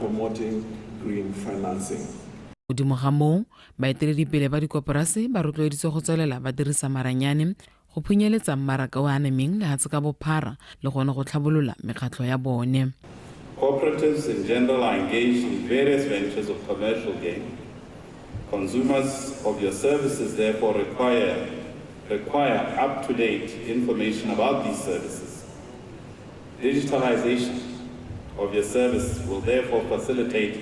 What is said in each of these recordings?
promoting green financing. Godimo ga moo, baeteledipele ba dikoporase ba rotloeditswe go tswelela ba dirisa maranyane go phunyeletsa mmaraka o anameng lehatshe ka bophara le gone go tlhabolola mekgatlho ya bone. Cooperatives in general are engaged in various ventures of commercial gain. Consumers of your services therefore require up-to-date information about these services. Digitalization of your service will therefore facilitate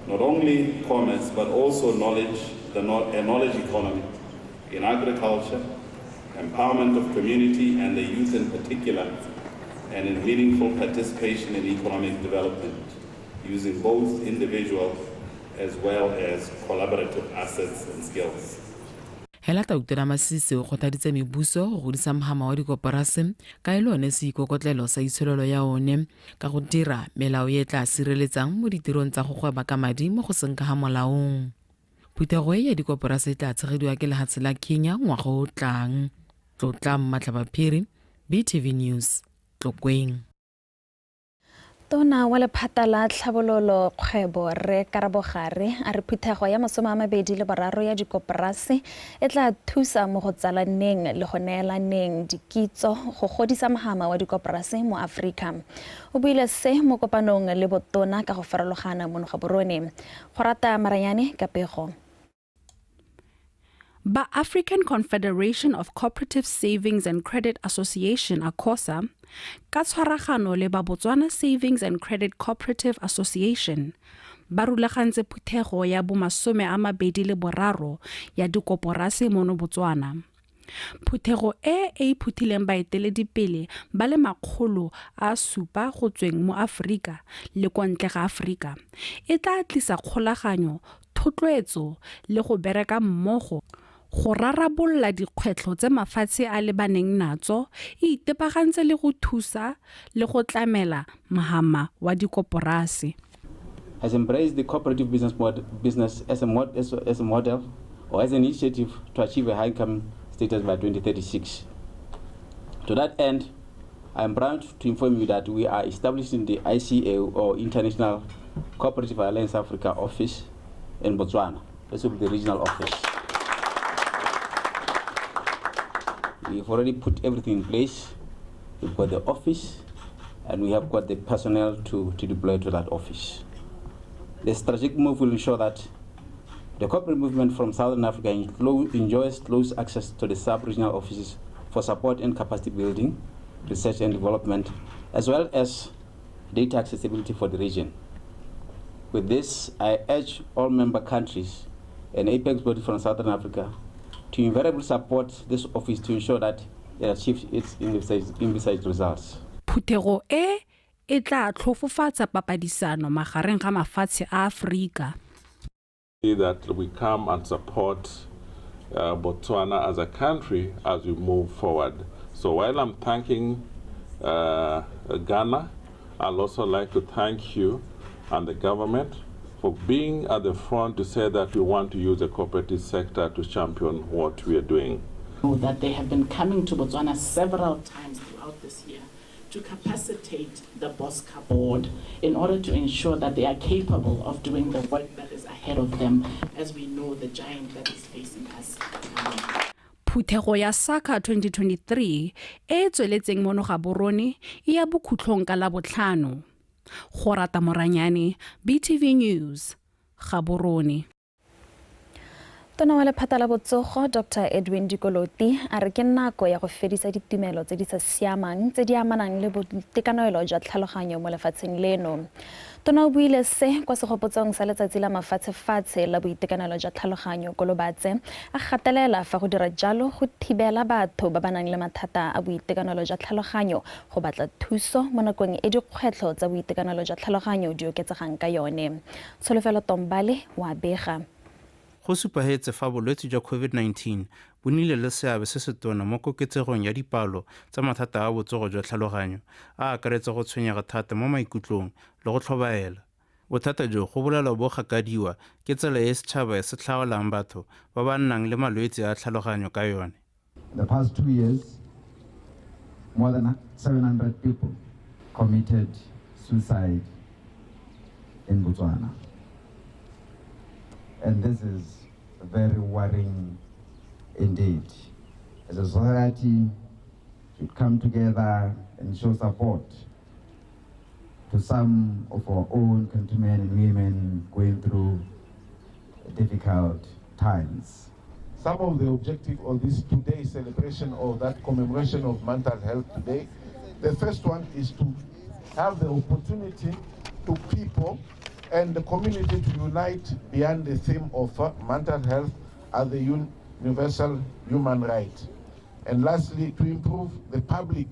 not only commerce but also knowledge, a knowledge economy in agriculture, empowerment of community and the youth in particular, and in meaningful participation in economic development, using both individual as well as collaborative assets and skills. Hela Tautona Masisi o kgothaditse mebuso go godisa mohama wa dikoporase ka e le one seikokotlelo sa itsholelo ya one ka go dira melao e tla sireletsang mo ditirong tsa go gweba ka madi mo go seng ka ga molaong. Phuthego e ya dikoporase e tla tshegediwa ke lehatshe la Kenya ngwaga o tlang. Tlotla Mmatlhabaphiri, BTV News, Tlokweng. Tona wa lephata la tlhabololo kgwebo Rre Karabo Gare a re phuthego ya 23 ya dikoporase e tla thusa mo go tsalaneng le go neelaneng dikitso go godisa mohama wa dikoporase mo Afrika. O buile se mo kopanong le botona ka go farologana mono Gaborone. Go rata Maranyane ka pego. Ba African Confederation of Cooperative Savings and Credit Association ACOSA ka tshwaragano le ba Botswana Savings and Credit Cooperative Association ba rulagantse phuthego ya bo 23 ya dikoporase mono Botswana. Phuthego e e phuthileng baeteledipele ba le 700 go tsweng mo Afrika le kwa ntle ga Afrika e tla tlisa kgolaganyo, thotloetso le go bereka mmogo go rarabolola dikgwetlho tse mafatshe a lebaneng natso, e itepagantse le go thusa le go tlamela mohama wa dikoporase. Has embraced the cooperative business business as a model or as an initiative to achieve a high income status by 2036. To that end, I am proud to inform you that we are establishing the ICA or International Cooperative Alliance Africa office in Botswana. This will be the regional office. We've already put everything in place. We've got the office and we have got the personnel to deploy to that office. The strategic move will ensure that the corporate movement from Southern Africa enjoys close access to the sub-regional offices for support and capacity building, research and development, as well as data accessibility for the region. With this, I urge all member countries and apex body from Southern Africa to invariably support this office to ensure that it achieves its envisaged results. Phuthego e e tla tlhofofatsa papadisano magareng ga mafatshe a Afrika. That we come and support Botswana as a country as we move forward. So while I'm thanking Ghana, I'll also like to thank you and the government for being at the front to say that we want to use the cooperative sector to champion what we are doing. That they have been coming to Botswana several times throughout this year to capacitate the BOSCA board in order to ensure that they are capable of doing the work that is ahead of them, as we know the giant that is facing us. Phuthego ya SACA 2023 e tsweletseng mono Gaborone e ya bokhutlong ka Labotlhano. Go rata Moranyane, BTV News, Gaborone. Tona wa lephata la botsogo Dr Edwin Dikoloti a re ke nako ya go fedisa ditumelo tse di sa siamang tse di amanang le boitekanelo jwa tlhaloganyo mo lefatsheng leno. Tona o buile se kwa segopotsong sa letsatsi la mafatshefatshe la boitekanelo jwa tlhaloganyo ko Lobatse, a gatelela fa go dira jalo go thibela batho ba ba nang le mathata a boitekanelo jwa tlhaloganyo go batla thuso mo nakong e dikgwetlho tsa boitekanelo jwa tlhaloganyo di oketsegang ka yone. Tsholofelo Tombale wa bega. Go supagetse fa bolwetse jwa COVID-19 bo nnile le seabe se se tona mo koketsegong ya dipalo tsa mathata a botsogo jwa tlhaloganyo a akaretsa go tshwenyega thata mo maikutlong le go tlhobaela. Bothata jo go bolelwa bo gakadiwa ke tsela e setšhaba se tlhaolang batho ba ba nnang le malwetse a tlhaloganyo ka yone. The past 2 years, more than 700 people committed suicide in Botswana. And this is very worrying indeed. As a society, should come together and show support to some of our own countrymen and women going through difficult times. Some of the objective of this today's celebration or that commemoration of mental health today, the first one is to have the opportunity to people and the community to unite behind the theme of mental health as the universal human right. And lastly, to improve the public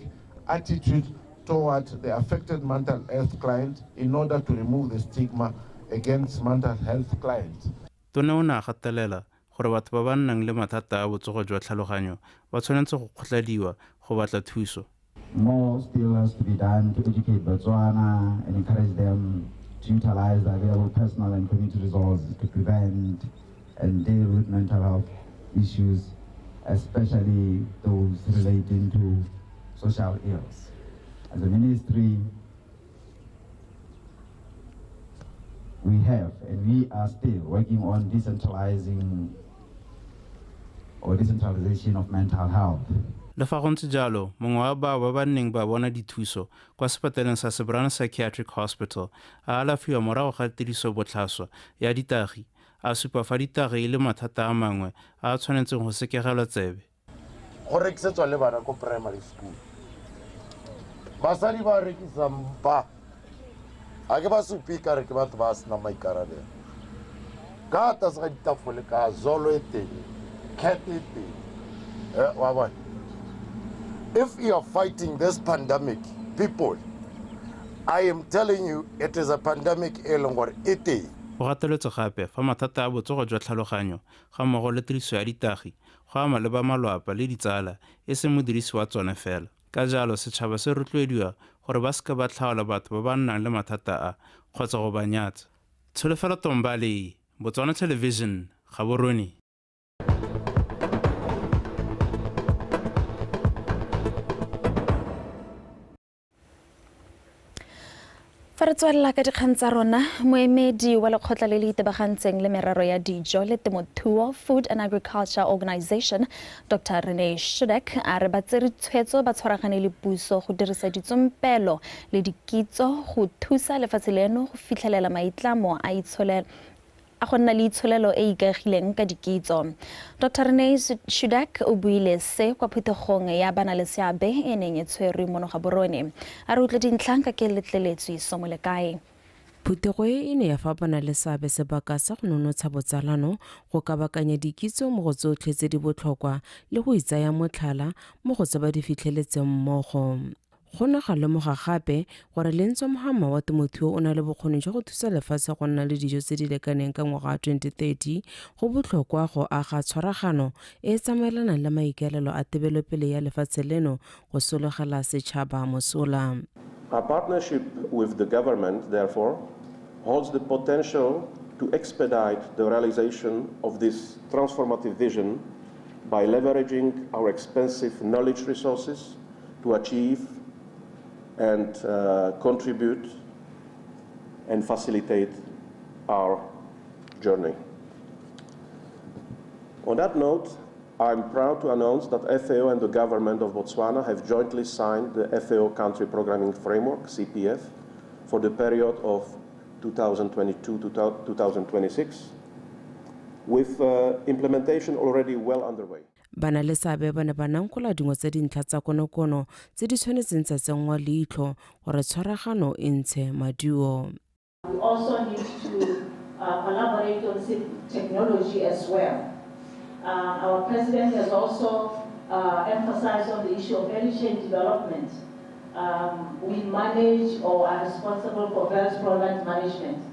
attitude toward the affected mental health client in order to remove the stigma against mental health clients. Tona o ne a gatelela gore batho ba ba nnang le mathata a botsogo jwa tlhaloganyo ba tshwanetse go kgotlhadiwa go batla thuso. More still has to be done to educate Botswana and encourage them to utilize the available personal and community resources to prevent and deal with mental health issues, especially those relating to social ills. As a ministry, we have and we are still working on decentralizing or decentralization of mental health. Le fa go ntse jalo, mongwe wa bao ba ba nneng ba bona dithuso kwa sepetleleng sa Sebrana Psychiatric Hospital a alafiwa morago ga tirisobotlhaswa ya ditagi, a supa fa ditagi e le mathata a mangwe a a tshwanetseng go sekegelwa tsebe. Go rekisetswa le bana ko primary school. Basadi ba rekisang ba ga ke ba supe ka re ke batho ba senang maikarabelo. Ka tlase ga ditafole ka zolo e teng, cat e teng. Wa bona. If you are fighting this pandemic, people, I am telling you it is a pandemic e leng gore e teng. Go gateletswe gape fa mathata a botsogo jwa tlhaloganyo ga mmogo le tiriso ya ditagi go ama le ba malwapa le ditsala e seng modirisi wa tsone fela. Ka jalo setšhaba se rotloediwa gore ba seka ba tlhaola batho ba ba nnang le mathata a kgotsa go ba nyatsa. Tsholofelo Tombale, Botswana Television, Gaborone. Fa re tswelela ka dikgang tsa rona, moemedi wa lekgotla le le itebagantseng le merero ya dijo le temothuo Food and Agriculture Organization, Dr. Rene Schudeck, a re ba tsere tshwetso ba tshwaragane le puso go dirisa ditsompelo le dikitso go thusa lefatshe leno go fitlhelela maitlamo a itsholelo a go nna le itsholelo e ikaegileng ka dikitso. Dr. Rene Schudeck o buile se kwa phuthegong ya bana le seabe e neng e tshwerwe mono Gaborone. A re utlwe dintlha ka ke letleletswe Somolekae. Phuthego e ne ya fa bana le seabe sebaka sa go nonotsha botsalano, go kabakanya dikitso mo go tsotlhe tse di botlhokwa le go itsaya motlhala mo go tse ba di fitlheletseng mmogo. Go ne ga lemoga gape gore lentswe mohama wa temothuo o na le bokgoni jwa go thusa lefatshe go nna le dijo tse di lekaneng ka ngwaga wa 2030, go botlhokwa go aga tshwaragano e e tsamaelanang le maikaelelo a tebelopele ya lefatshe leno go sologela setšhaba mosola. Our partnership with the government, therefore, holds the potential to expedite the realization of this transformative vision by leveraging our expensive knowledge resources to achieve and contribute and facilitate our journey. On that note, I'm proud to announce that FAO and the government of Botswana have jointly signed the FAO Country Programming Framework, CPF, for the period of 2022 to 2026, with implementation already well underway. Bana le seabe ba ne ba nankola dingwe tsa dintlha tsa konokono tse di tshwanetseng tsa tsenngwa leitlho gore tshwaragano e ntshe maduo. We also need to collaborate on technology as well. Our president has also emphasized on the issue of value chain development. We manage or are responsible for various product management,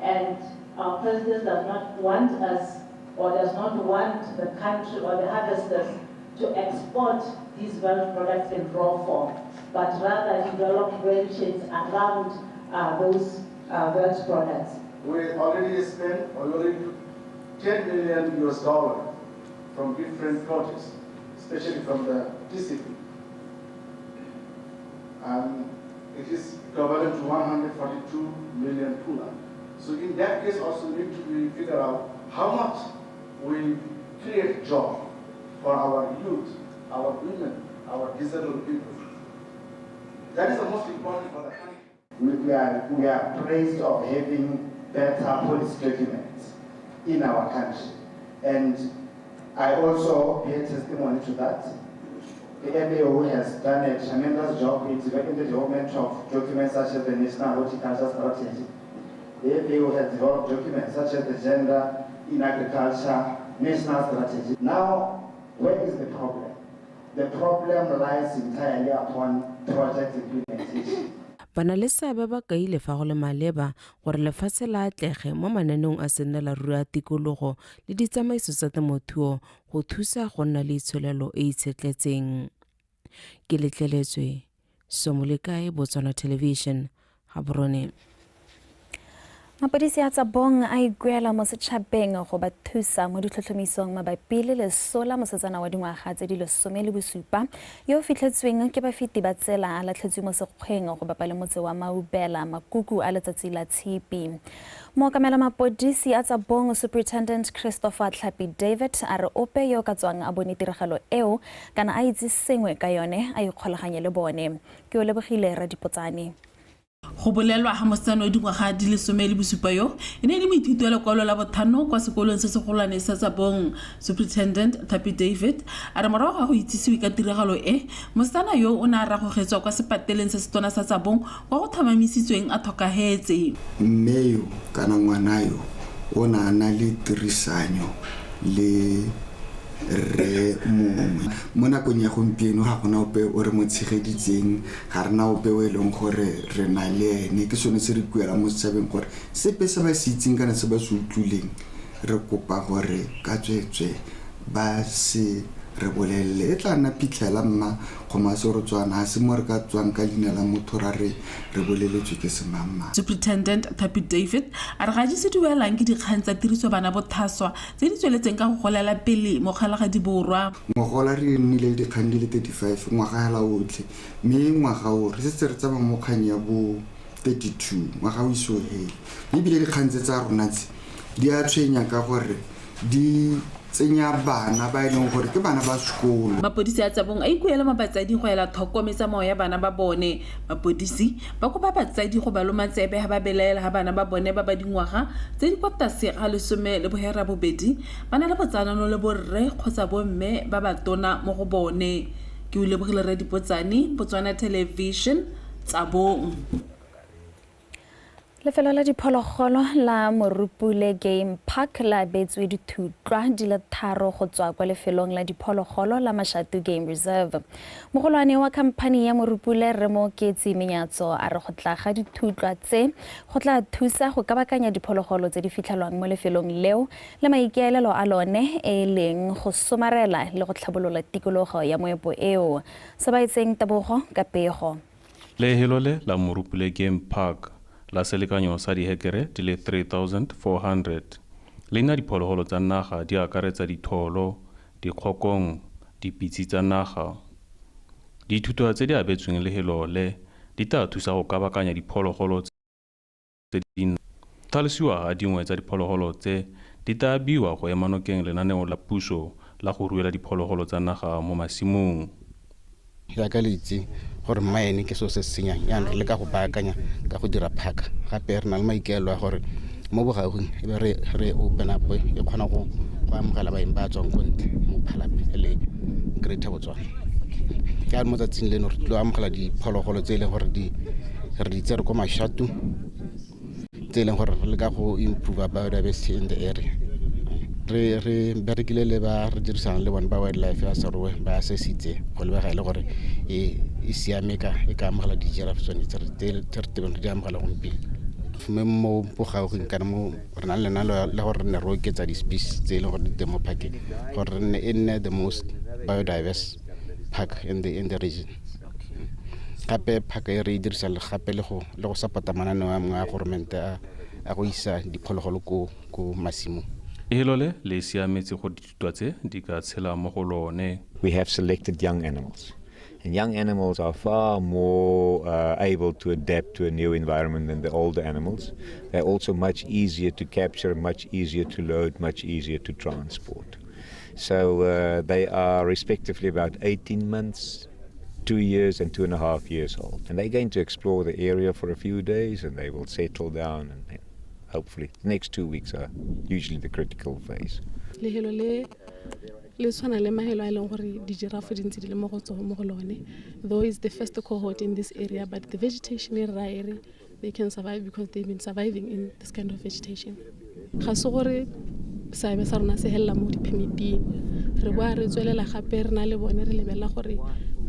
and our president does not want us or does not want the country or the harvesters to export these value products in raw form, but rather develop value chains around those value products. We already spent $10 million from different projects, especially from the TCP. And it is equivalent to 142 million pula. So in that case also we need to be figure out how much we create job for our youth, our women, our disabled people. That is the most important for the country. We are praised of having better policy documents in our country. And I also bear testimony to that. The FAO has done a tremendous job in the development of documents such as the National Horticulture Strategy. The FAO has developed documents such as the Gender in Agriculture National Strategy. Now, where is the problem? The problem lies entirely upon project implementation. Bana le seabe ba kaile fa go le maleba gore lefatshe la atlege mo mananeong a sennela ruri a tikologo le ditsamaiso tsa temothuo go thusa go nna le itsholelo e e itshetletseng. Ke letleletswe Somolekae, Botswana Television, Gaborone. Mapodisi a Tsabong a ikuela mo setšhabeng go ba thusa mo ditlhotlhomisong mabapi le leso la mosetsana wa dingwaga tse di 17 yo o fitlhetsweng ke bafeti ba tsela a latlhetswe mo sekgweng go bapa le motse wa Maubela makuku a letsatsi la Tshipi. Mookamela mapodisi a Tsabong Superintendent Christopher Tlhapi David a re ope yo ka tswang a bone tiragalo eo kana a itse sengwe ka yone a ikgolaganye le bone. Ke o lebogile Radipotsane. Go bolelwa ga mosetsana wa dingwaga di le 17 yo e ne e le moithuti wa lekwalo la bothano kwa sekolong se segolwane sa Tsabong. Superintendent Thapi David a re morago ga go itsisiwe ka tiragalo e, mosetsana yo o ne a ragogetswa kwa sepateleng se setona sa Tsabong kwa go tlhomamisitsweng a tlhokahetse. Mme yo kana ngwana yo o ne a na le tirisanyo le re mongwe mo nakong ya gompieno, ga gona ope o re mo tshegeditseng, ga rena ope o e leng gore re na le ene. Ke sone se re kuela mo setšhabeng gore sepe se ba se itseng kana se ba se utlwileng, re kopa gore ka tsweetswe ba se re bolelele. E tla nna phitlhela mma kgoma se re tswana, ga se mo re ka tswang ka leina la motho ra re re boleletswe ke semangmang. Superintendent Thapi David a re ga di se duelang ke dikgang tsa tiriso bana bothaswa tse di tsweletseng ka go golela pele mo Kgalagadi Borwa. Ngogola re nnile le dikgang di le 35 ngwaga hela otlhe, mme ngwaga o re setse re tsamaya mo kgang ya bo 32, ngwaga o ise o hele. Mme ebile dikgang tse tsa rona tse di a tshwenya ka gore di tsenya bana ba e leng gore ke bana ba sekolo. Mapodisi a Tsabong a ikuela mo batsadi go ela tlhoko metsamao ya bana ba bone. Mapodisi ba kopa batsadi go ba loma tsebe ha ba belaela ha bana ba bone ba ba dingwaga tse di kwa tlase ga 18 ba na le botsalano le borre kgotsa bomme ba ba tona mo go bone. Ke o lebogile Radipotsane, Botswana Television, Tsabong. Lefelo la diphologolo la Morupule Game Park la beetswe dithutlwa di le 3 go tswa kwa lefelong la diphologolo la Mashatu Game Reserve. Mogolwane wa khamphani ya Morupule Remo Ketsi Menyatso a re go tla ga dithutlwa tse go tla thusa go kabakanya diphologolo tse di fitlhelwang mo lefelong leo le maikaelelo a lone e leng go somarela le go tlhabolola tikologo ya moepo eo. Sebaetseng Tebogo ka pego. Lehelo le la Morupule Game Park la selekanyo sa dihekere di le 3,400. Le nna diphologolo tsa naga di akaretsa ditholo, dikgokong, dipitse tsa naga. Dithuto tse di abetsweng lehelo le di tla thusa go kabakanya diphologolo tse di tlhalosiwa ga dingwe tsa diphologolo tse di tla abiwa go ema nokeng lenaneo la puso la go ruela diphologolo tsa naga mo masimong. Jaaka le itse gore mine ke seo se senyang, jaanong re leka go baakanya ka go dira phaka. Gape re na le maikaelelo a gore mo bogaufing e be re open up e kgona go amogela baeng ba tswang ko ntle mo Phalape le Greater Botswana. Ka mo tsatsing leno re tlilo amogela diphologolo tse e leng gore re di tsere ko Mashatu, tse e leng gore re leka go improve biodiversity in the area. Re berekile le ba re dirisang le bone ba wildlife ya Serowe, ba assessitse go lebega e le gore e siame ka e ka amogela di-giraffe tsone tse re tebeng re di amogela gompieno. Mme mo bogaufing kana mo re nang le lenaneo la gore re nne re oketsa di-species tse e leng gore di teng mo parkeng gore re nne e nne the most biodiverse park in the region. Gape park e re e dirisa gape le go support-a mananeo a mangwe a goromente a go isa diphologolo ko masimong. Lehelo le le siametse gore dithutlwa tse di ka tshela mo go lone. We have selected young animals. And young animals are far more able to adapt to a new environment than the older animals. They're also much easier to capture, much easier to load, much easier to transport. So they are respectively about 18 months, 2 years and 2.5 years old. And they're going to explore the area for a few days and they will settle down, and then hopefully the next 2 weeks are usually the critical phase. Lehelo le le tshwana le mahelo a e leng gore dijirafa di ntse di le mo go tsone mo go lone, though it's the first cohort in this area, but the vegetation e ra e re they can survive because they've been surviving in this kind of vegetation. Ga se gore seabe sa rona se helela mo di-permiting, re boa re tswelela gape re na le bone re lebelela gore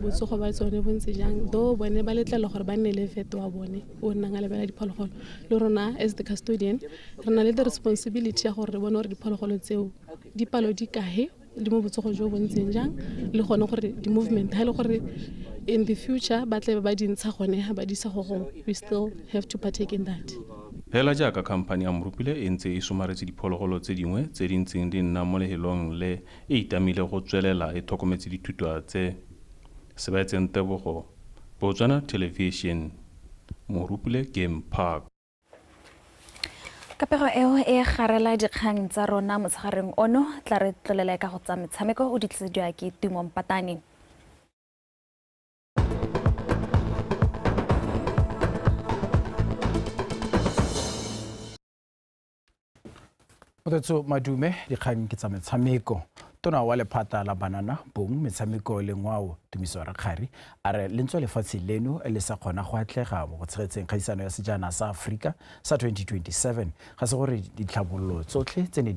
botsogo ba tsone bo ntse jang, though bone ba letlela gore ba nne le vet wa bone o nnang a lebelela diphologolo. Le rona as the custodian re na le the responsibility ya gore re bone gore diphologolo tseo dipalo di kae, di mo botsogo jo bo ntseng jang, le gone gore di-movement ha e le gore in the future ba tle ba di ntsha gone ha ba di isa go gongwe, we still have to partake in that. Hela jaaka khamphane ya Morupule e ntse e somaretse diphologolo tse dingwe tse di ntseng di nna mo lehelong le e itamile go tswelela e tlhokometse dithutwa tse. Sebaetseng Tebogo, Botswana Television, Morupule Game Park. Kapego eo e garela dikgang tsa rona motshegareng ono, tla re tlolela ka go tsa metshameko o di tlisediwa ke Tumo Mpatane. Motetso Madume, dikgang ke tsa metshameko. Tona wa lephata la banana bong metshameko le ngwao Tumiso Rakgari a re lentswe lefatshe leno le sa kgona go atlega mo go tshegetseng kgaisano ya sejana sa Aforika sa 2027. Ga se gore ditlhabololo tsotlhe tse ne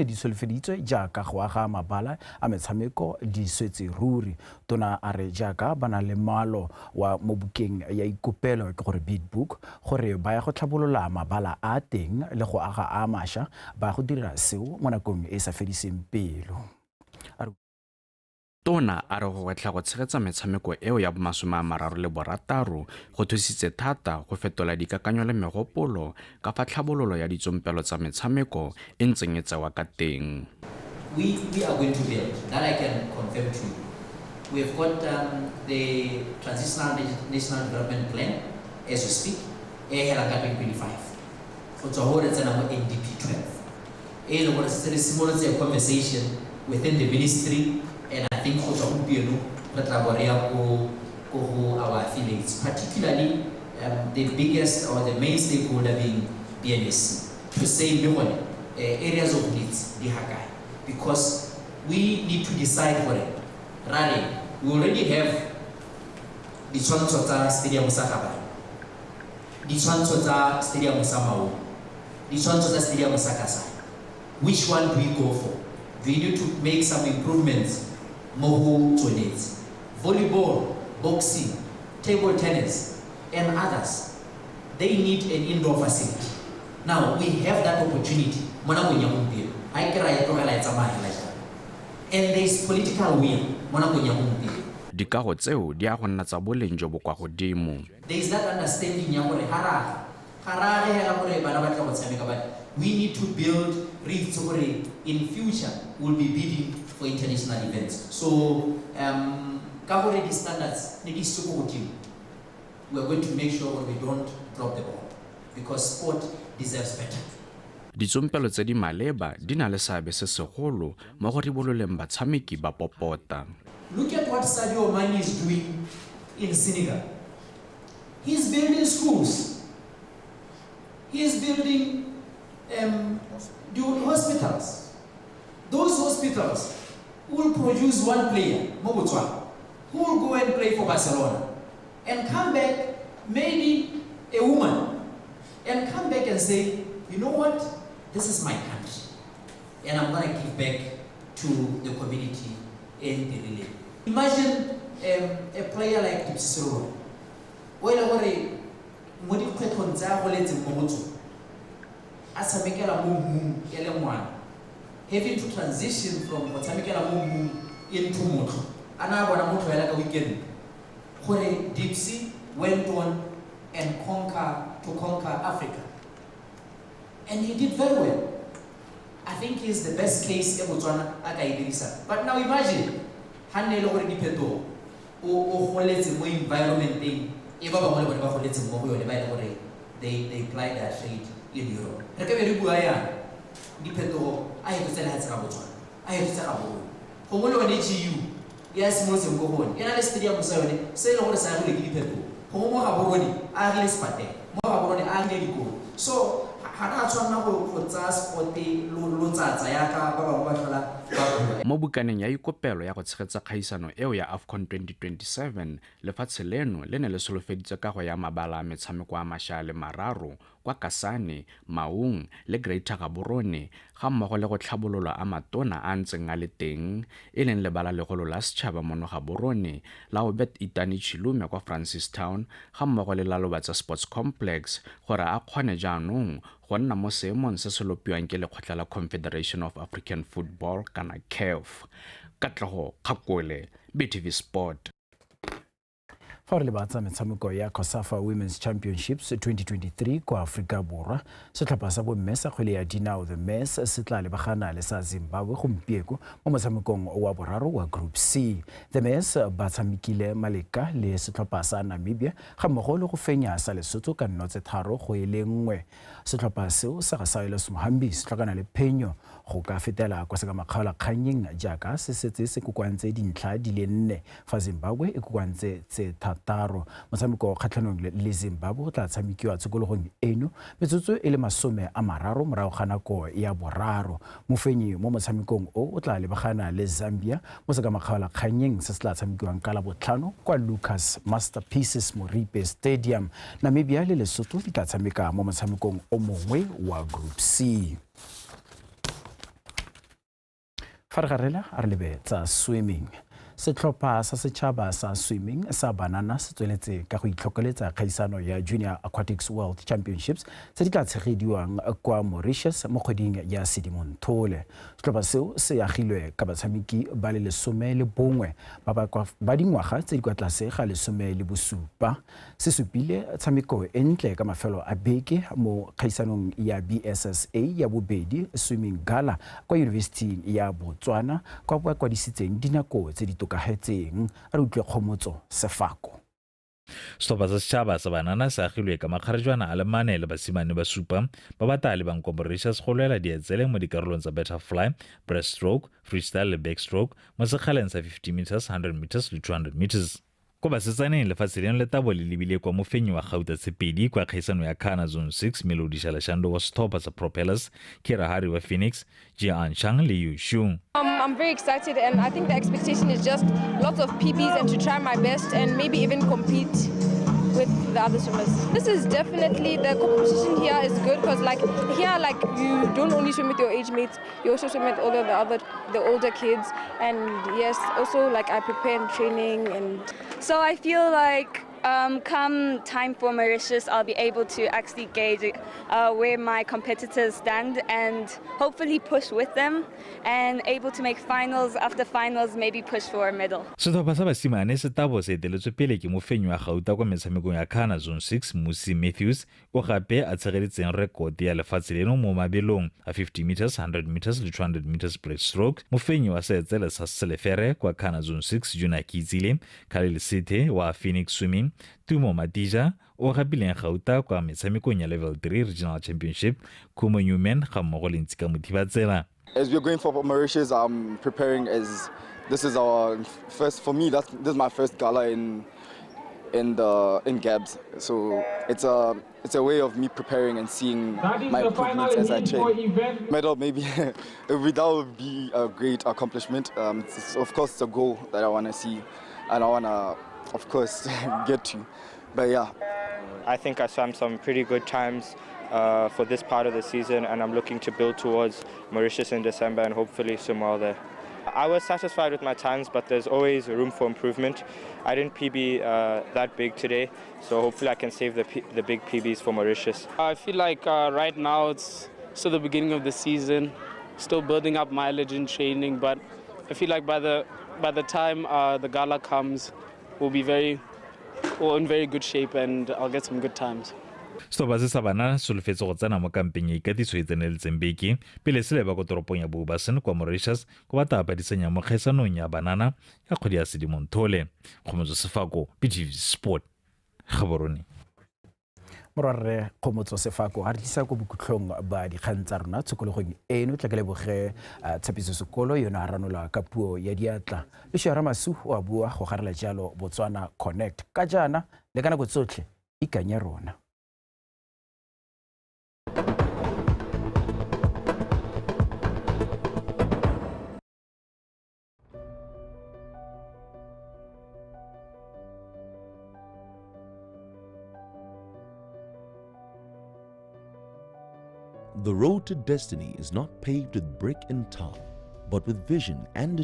di solofeditswe jaaka go aga mabala a metshameko di swetse ruri. Tona a re jaaka ba na le moalo wa mo bukeng ya ikopelo ke gore bid book gore ba ya go tlhabolola mabala a teng le go aga a mašwa, ba go dira seo mo nakong e sa fediseng pelo. Tona a re go gwetlha go tshegetsa metshameko eo ya bo36 go thusitse thata go fetola dikakanyo le megopolo ka fa tlhabololo ya ditsompelo tsa metshameko e ntseng e tsewa ka teng. We are going to build, that I can confirm to you. We have got the Transitional National Development Plan as we speak, e hela ka 2025. Go tswa ho re tsena mo NDP 12. E le gore se re simolotse a conversation within the ministry. And I think go tswa gompieno re tla bo re ya ko go our affiliates, particularly the biggest or the main stakeholder being BNSC, to say le gone areas of needs di ha kae, because we need to decide gore ra re we already have ditshwantsho tsa stadium sa Gabane, ditshwantsho tsa stadium sa Maun, ditshwantsho tsa stadium sa Kasane. Which one do we go for? Do we need to make some improvements mo go tsweletse? Volleyball, boxing, table tennis, and others, they need an indoor facility. Now, we have that opportunity. Mo nakong ya gompieno, ha e ke ra e tlogela e tsamaya hela jalo. And there is political will mo nakong ya gompieno. Dikago tseo di a go nna tsa boleng jo bo kwa godimo. There is that understanding ya gore ga ra age hela gore bana ba tla go tshameka, but we need to build re itse gore in future we'll be bidding for international events. So ka gore di standards ne di se ko godimo, we are going to make sure we don't drop the ball because sport deserves better. Ditsompelo tse di maleba di na le seabe se segolo mo go ribololeng batshameki ba popota. Look at what Sadio Mane is doing in Senegal. He's building schools. He's building the hospitals. Those hospitals will produce one player, mo Botswana, who will go and play for Barcelona and come back, maybe a woman, and come back and say, you know what, this is my country, and I'm going to give back to the community in the relay. Imagine a player like Dipsy Serolo, o e le gore mo dikgwetlhong tse a goletseng mo go tsone, a tshamekela mo mmung e le ngwana, having to transition from go tshamekela mo mmung into motho, a na a bona motho hela ka weekend, gore Dipsy went on and conquer Africa. And he did very well. I think he's the best case e Botswana a ka e dirisang. But now imagine, Ga nne e le gore Diphetogo o goletse mo environmenteng e ba bangwe le bone ba goletseng mo go yone, ba e le gore they apply their trade in Europe. Re ka be re bua yana Diphetogo a hetotse lehatshe la Botswana, a hetotse Gaborone. Gongwe le yone GU e a simolotseng ko go one e na le stadium sa yone se e leng gore se agilwe ke Diphetogo. Gongwe mo Gaborone a agile sepatela, mo Gaborone a agile dikolo. So ga re a tshwanela go tsaya sport-e lotsatsa yaka ba bangwe ba tlhola ba bua. Mo bukaneng ya ikopelo ya go tshegetsa kgaisano eo ya AFCON 2027, lefatshe leno le ne le solofeditse kago ya mabala a metshameko a mašwa a le mararo kwa Kasane, Maung le Greater Gaborone, ga mmogo le go tlhabololwa a matona a ntseng a le teng, e leng lebala legolo la setšhaba mono Gaborone, la Obed Itani Chilume kwa Francistown, ga mmogo le la Lobatse Sports Complex, gore a kgone jaanong go nna mo seemong se se lopiwang ke lekgotla la Confederation of African Football kana CAF. Katlego Kgakole, BTV Sport. Fa re lebatsa metshameko ya COSAFA Women's Championships 2023 kwa Aforika Borwa, setlhopha sa bomme sa kgwele ya dinao The Maize se tla lebagana le sa Zimbabwe gompieko mo motshamekong wa boraro wa Group C. The Maize ba tshamekile maleka le setlhopha sa Namibia ga mmogo le go fenya sa Lesotho ka 0-3. Setlhopha seo sa ga Silas Mohambi se tlhokana le phenyo go ka fetela kwa sekamakgaolakgannyeng jaaka se setse se kokoantse dintlha di le 4, fa Zimbabwe e kokoantse tse 6. Motshameko kgatlhanong le Zimbabwe o tla tshamekiwa tshokologong eno metsotso e le 30 morago ga nako ya boraro. Mofenyi mo motshamekong o o tla lebagana le Zambia mo sekamakgaolakgannyeng se se tla tshamekiwang ka Labotlhano kwa Lucas Masterpieces Moripe Stadium. Namibia le Lesotho di tla tshameka mo motshamekong o mongwe wa Group C. Fa re garela a re lebe tsa swimming. Setlhopha sa setšhaba sa swimming sa banana se tsweletse ka go itlhokoletsa kgaisano ya Junior Aquatics World Championships tse di tla tshegediwang kwa Mauritius mo kgweding ya Sedimonthole. Setlhopha seo se agilwe ka batshameki ba le 11 ba dingwaga tse di kwa tlase ga 17. Se supile tshameko e ntle ka mafelo a beke mo kgaisanong ya BSSA ya bobedi Swimming Gala kwa Yunibesiting ya Botswana kwa ba kwadisitseng dinako tse di tokagetseng. Re utlwe Kgomotso Sefako. Setlhopha sa setšhaba sa banana se agilwe ka makgarejwana a le 4 le basimane ba 7 ba ba tla lebang kwa Mauritius go lwela dietsele mo dikarolong tsa butterfly, breaststroke, freestyle le backstroke mo sekgaleng sa 50 meters, 100 meters le 200 meters. Ko basetsaneng lefatshe leno le tabo le lebile kwa mofenyi wa gauta tshepedi kwa kgaisano ya Kana Zone 6 Melody Shalashando wa setlhopha sa Propellers, Kira Hari wa Phoenix, Jian Chang le Yu Shung. I'm very excited, and I think the expectation is just lots of PBs and to try my best and maybe even compete with the other swimmers. This is definitely, the competition here is good because like here, like you don't only swim with your age mates, you also swim with all of the older kids, and yes, also like I prepare in training. And so I feel like come time for Mauritius, I'll be able to actually gauge where my competitors stand and hopefully push with them and able to make finals after finals, maybe push for a medal. Setlhopha sa basimane se tabo se eteletswe pele ke mofenyi wa gauta kwa metshamekong ya Kana Zone 6 Musi Matthews, o gape a tshegeditseng rekote ya lefatshe leno mo mabelong a 50 meters, 100 meters le 200 meters breaststroke. Mofenyi wa seetsele sa selefere kwa Kana Zone 6 Juna Kitsile, Khalil Sithe wa Phoenix Swimming, Tumo Matija o gapileng gauta kwa metshamekong ya Level 3 Regional Championship, Khumo Newman ga mmogo le Ntsika Mothibatsela. As we're going for Mauritius, I'm preparing as this is our first, for me, this is my first gala in GABS. So it's a way of me preparing and seeing my improvements as I train. Medal, maybe, that would be a great accomplishment. Of course, it's a goal that I want to see and I want to, of course, get to. But yeah. I think I swam some pretty good times for this part of the season, and I'm looking to build towards Mauritius in December and hopefully swim well there. I was satisfied with my times, but there's always room for improvement. I didn't PB that big today, so hopefully I can save the big PBs for Mauritius. I feel like right now it's still the beginning of the season, still building up mileage and training, but I feel like by the time the gala comes, we'll be in very good shape and I'll get some good times. Setlhopha se sa banana se solofetse go tsena mo kampeng ya ikatiso e tseneletseng beke pele se leba ko toropong ya Beau Bassin kwa Mauritius ko ba tla padisanya mo kgaisanong ya banana ya kgwedi ya Sedimonthole. Kgomotso Sefako, BTV Sport, Gaborone. Morwarre Kgomotso Sefako a re tlisa ko bokhutlhong ba dikgang tsa rona tshokologong eno. Tla ke leboge Tshepiso Sekolo yone a ranola ka puo ya diatla, le Shara Masu o a bua go garela jalo Botswana Connect ka jaana le ka nako tsotlhe ikanye rona. The road to destiny is not paved with brick and tar, but with vision and